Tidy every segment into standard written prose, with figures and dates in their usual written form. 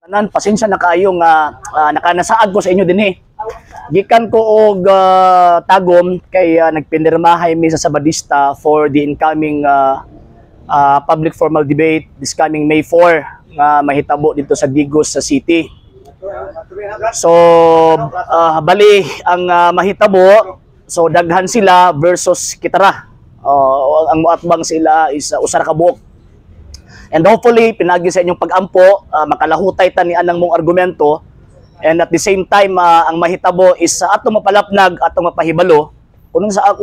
Tanan, pasensya na kaayo nga nakanasaag ko sa inyo dinhi. Gikan ko og Tagum kay nagpinirmahay mi sa Sabadista for the incoming public formal debate this coming May 4 nga mahitabo dito sa Digos sa City. So bali ang mahitabo, so daghan sila versus kitara. Ang muatbang sila is usa ra ka buok. And hopefully, pinagi sa inyong pag-ampo, makalahutay ta ni anang mong argumento. And at the same time, ang mahitabo is sa atong mapalapnag, atong mapahibalo, kung sa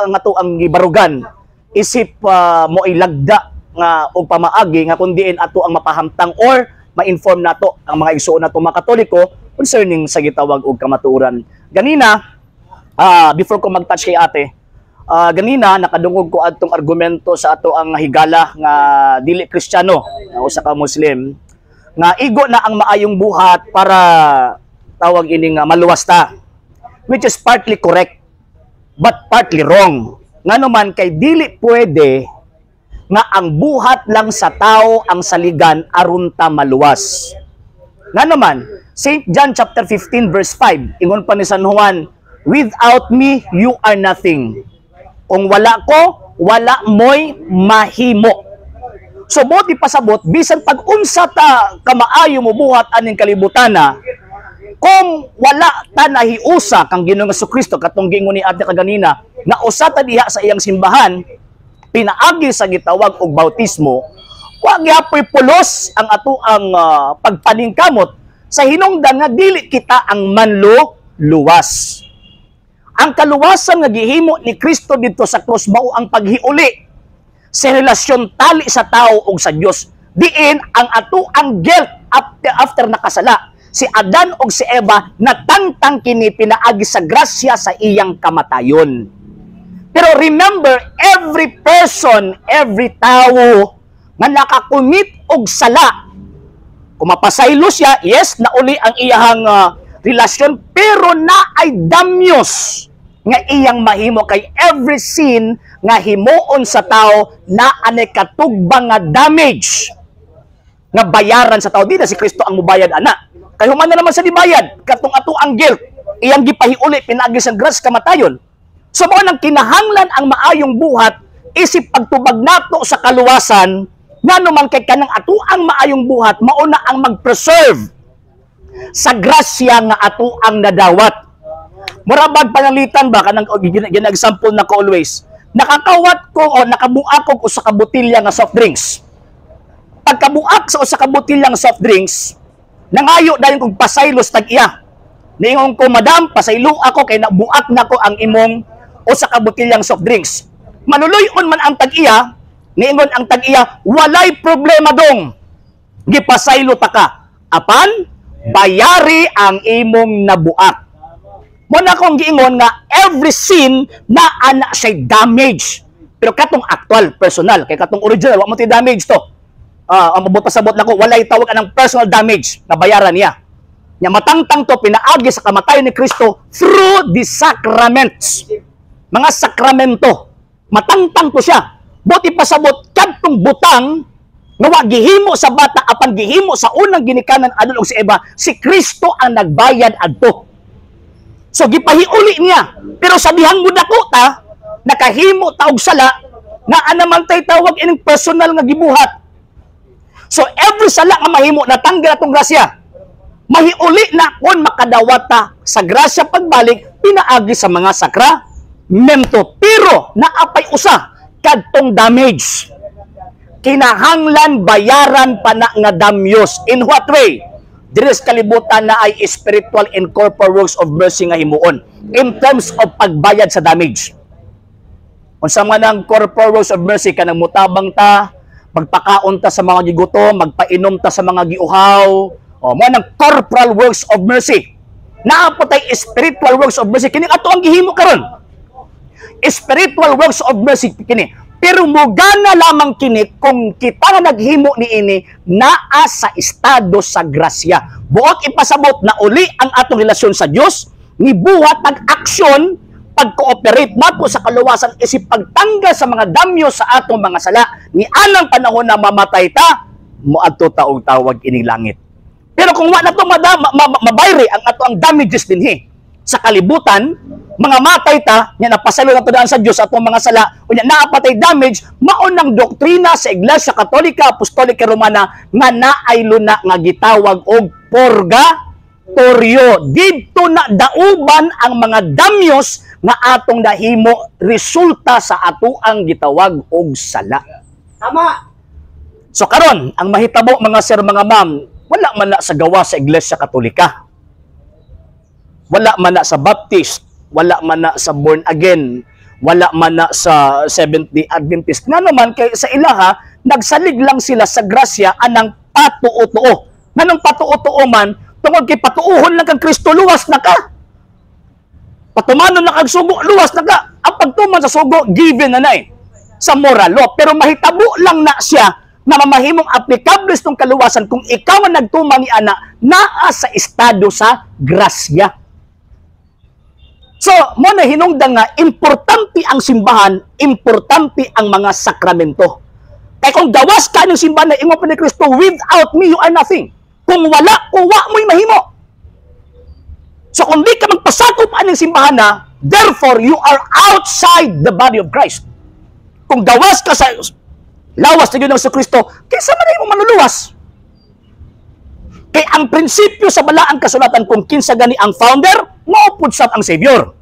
ang ato ang gibarugan, isip mo ilagda nga og pamaagi nga kundiin ato ang mapahamtang or ma-inform nato ang mga igsuon nato mga Katoliko concerning sa gitawag og kamatuoran. Ganina, before ko mag-touch kay ate, ganina nakadungog ko adtong argumento sa ato ang higala nga dili Kristiyano, nga usa ka Muslim, nga igo na ang maayong buhat para tawag ini nga maluwas ta. Which is partly correct but partly wrong. Ngano man kay dili pwede nga ang buhat lang sa tao ang saligan aron ta maluwas. Ngano man, St. John chapter 15 verse 5, ingon pa ni San Juan, "Without me you are nothing." Kung wala ko, wala mo'y mahimo. So buot ipasabot, bisan pag unsa ta kamaayo mo buhat aning kalibutana, kung wala ta nahiusa kang Ginoong Kristo, katong giingon ni ate kaganina, nga usa ta diha sa iyang simbahan, pinaagi sa gitawag og bautismo, wa gyapoy pulos ang ato ang pagpaningkamot sa hinungdan nga dili kita ang manluluwas. Ang kaluwasan nga gihimo ni Kristo dito sa krus mao ang paghiuli sa relasyon tali sa tao ug sa Dios. Diin ang ato ang guilt after nakasala si Adan ug si Eva, natangtang kini pinaagi sa grasya sa iyang kamatayon. Pero remember, every person, every tao nga nakakumit og sala, kung mapasaylo siya, yes, nauli ang iyahang relasyon, pero na ay damyos nga iyang mahimo kay every sin nga himuon sa tao na anay katugbang nga damage nga bayaran sa tao. Di na si Kristo ang mubayad ana. Kay human na naman sa dibayad, katong ato ang guilt, iyang gipahiuli pinaagi sa grasya kamatayon. So mao nang kinahanglan ang maayong buhat isip pagtubag nato sa kaluwasan, ngano man kay kanang ato ang maayong buhat mao na ang mag-preserve sa grasya nga ato ang nadawat. Murabag pananglitan ba kanang gina-example na ko always. Nakakawat ko o nakabuak ko usa ka botelya nga soft drinks. Pagkabuak sa usa ka botelya nga soft drinks, nangayo dayon kog pasaylos tag iya. Niingon ko, "Madam, pasaylo ako kay nabuak nako ang imong usa ka botelyang soft drinks." Manuloy-on man ang tag-iya, niingon ang tag-iya, "Walay problema dong. Gipasaylo ta ka. Apan bayari ang imong nabuak." Mo na akong giingon nga every sin na ana siya damage. Pero katong actual, personal, kay katong original, wa mo ti damage to. Ang mabot pasabot nako, walay tawag anang personal damage na bayaran niya. Nya matangtang to pinaagi sa kamatayon ni Kristo through the sacraments. Mga sakramento. Matangtang to siya. Buot pasabot kadtong butang nga wa gihimo sa bata apan gihimo sa unang ginikanan Adan ug si Eva, si Kristo ang nagbayad adto. So gipahiuli niya. Pero sa dihang mudako ta, nakahimo ta og sala, na anaman tay tawag ining personal nga gibuhat. So every sala nga mahimo, natanggal atong grasya. Mahiuli na kung makadawat ta sa grasya pagbalik pinaagi sa mga sakramento. Pero naapay usa kadtong damage. Kinahanglan bayaran pa na nga damyos. In what way? Diri sa kalibutan na ay spiritual and corporal works of mercy nga himuon in terms of pagbayad sa damage. Unsa man ang corporal works of mercy? Kanang mutabang ta, magpakaon ta sa mga gigutom, magpainom ta sa mga giuhaw. O mo nang corporal works of mercy. Naa po tay spiritual works of mercy, kini ato ang gihimo karon. Spiritual works of mercy kini. Pero mugana lamang kini kung kita nga naghimo niini naa sa estado sa grasya. Buot ipasabot na uli ang atong relasyon sa Dios, nibuhat pag-aksyon, pag-cooperate nato sa kaluwasan isip pagtanggal sa mga damyo sa atong mga sala ni anang panahon na mamatay ta, moadto ta og tawag ining langit. Pero kung wa na to mabayri ang ato ang damages dinhi sa kalibutan, mga matay ta, nya napasalo na to daan sa Dios atong mga sala, unya naa pa tay damage, mao nang doktrina sa Iglesia Katolika Apostolika Romana nga naay luna nga gitawag og purgatorio. Didto na dauban ang mga damyos nga atong nahimo resulta sa atoang gitawag og sala. Tama. So karon, ang mahitabo, mga sir, mga ma'am, wala man na sa gawa sa Iglesia Katolika. Wala man na sa Baptist, wala man na sa Born Again, wala man na sa Seventh-day Adventist. Nga naman kay sa ilaha, nagsalig lang sila sa grasya anang patuo-tuo. Nganong patuo-tuo man? Tungod kay patuuhon lang kang Kristo, luwas na ka. Patumanon na kag sugo, luwas na ka. Ang pagtuman sa sugo, given na na eh sa moral law. Pero mahitabo lang na siya na mamahimong applicable tong kaluwasan kung ikaw ang nagtuman ni ana naa sa estado sa grasya. So, mo na hinungdan nga importante ang simbahan, importante ang mga sakramento. Kay kung gawas ka ng simbahan na ingon pa ni Kristo, "Without me, you are nothing." Kung wala ko, wa mo'y mahimo. So kung di ka magpasakop aning simbahan na, therefore you are outside the body of Christ. Kung gawas ka sa lawas ni Ginoong Kristo, kinsa man mo manluluwas? Kay ang prinsipyo sa balaang kasulatan, kung kinsa gani ang founder, mao pud sab ang Savior.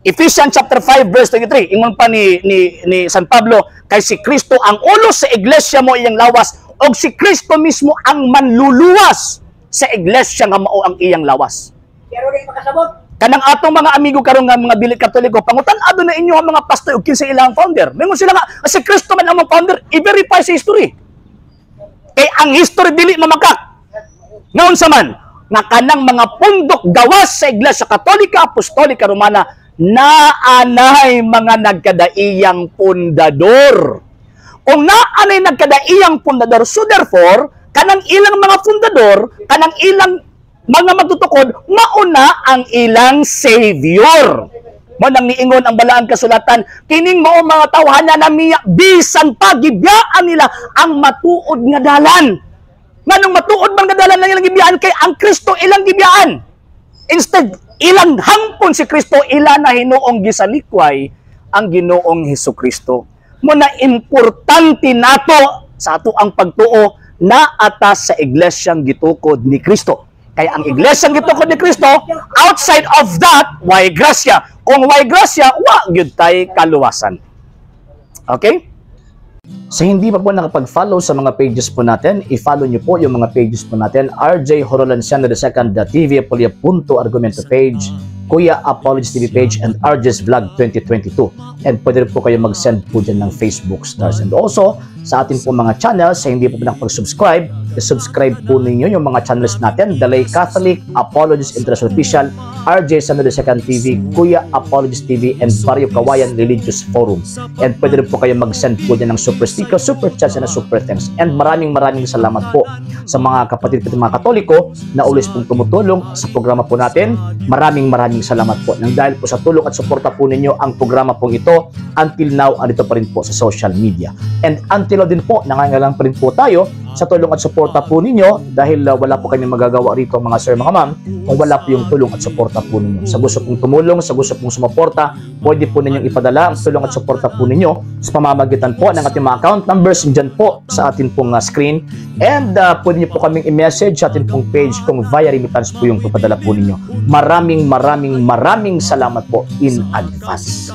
Ephesians chapter 5 verse 23, ingon pa ni San Pablo, kay si Kristo ang ulo sa iglesia, mao iyang lawas, og si Kristo mismo ang manluluwas sa iglesia nga mao ang iyang lawas. Pero di makasabot. Kanang atong mga amigo karon nga mga dili Katoliko, pangutan-adto na inyo ang mga pastor ug kinsa ilang founder. Mingon sila nga, "Ah, si Kristo man ang among founder." I-verify sa history. Kay ang history dili mamakak. Ngaon sa man, nga kanang mga pundok gawas sa Iglesia Katolika Apostolika Romana, naanay mga nagkadaiyang pundador. Kung naanay nagkadaiyang pundador, so therefore, kanang ilang mga fundador, kanang ilang mga magtutukod, mauna ang ilang savior. Mo nang niingon ang balaang kasulatan, kining mao mga tawhana na miya, bisan pa gibiyaan nila ang matuod nga dalan. Nganong matuod man nga dalan lang ilang gibiyaan? Kay ang Kristo ilang gibiyaan. Instead, ilang hangpon si Kristo, ila na hinuong gisalikway ang Ginoong Hesus Kristo. Mo na importante nato sa ato ang pagtuo na atas sa iglesyang gitukod ni Kristo. Kaya ang iglesyang gitukod ni Kristo, outside of that, way grasya. Kung way grasya, wa gyud tay kaluwasan. Okay? Sa hindi pa po nakapag-follow sa mga pages po natin, i-follow nyo po yung mga pages po natin. RJ Horolanciano II, TV Apolia Punto Argumento page, Kuya Apologies TV page, and RJ's Vlog 2022. And pwede rin po kayo mag-send po dyan ng Facebook stars. And also, sa atin po mga channels, sa hindi po nakapag-subscribe, i-subscribe po ninyo yung mga channels natin: The Lay Catholic, Apologies International Official, RJ Samuel II TV, Kuya Apologies TV, and Barrio Kawayan Religious Forum. And pwede rin po kayo mag-send po dyan ng super sticker, super chats, and super thanks. And maraming maraming salamat po sa mga kapatid ko, mga Katoliko na always pong tumutulong sa programa po natin. Maraming maraming salamat po. Nang dahil po sa tulong at suporta po ninyo, ang programa pong ito until now andito pa rin po sa social media. And until now din po, nangangailangan pa rin po tayo sa tulong at suporta po ninyo dahil wala po kami magagawa rito, mga sir, mga ma'am, kung wala po yung tulong at suporta po ninyo. Sa gusto pong tumulong, sa gusto pong sumuporta, pwede po ninyong ipadala ang tulong at suporta po ninyo sa pamamagitan po ng ating mga account numbers dyan po sa atin pong screen. And pwede niyo po kaming i-message sa atin pong page kung via remittance po yung papadala po ninyo. Maraming maraming maraming salamat po in advance.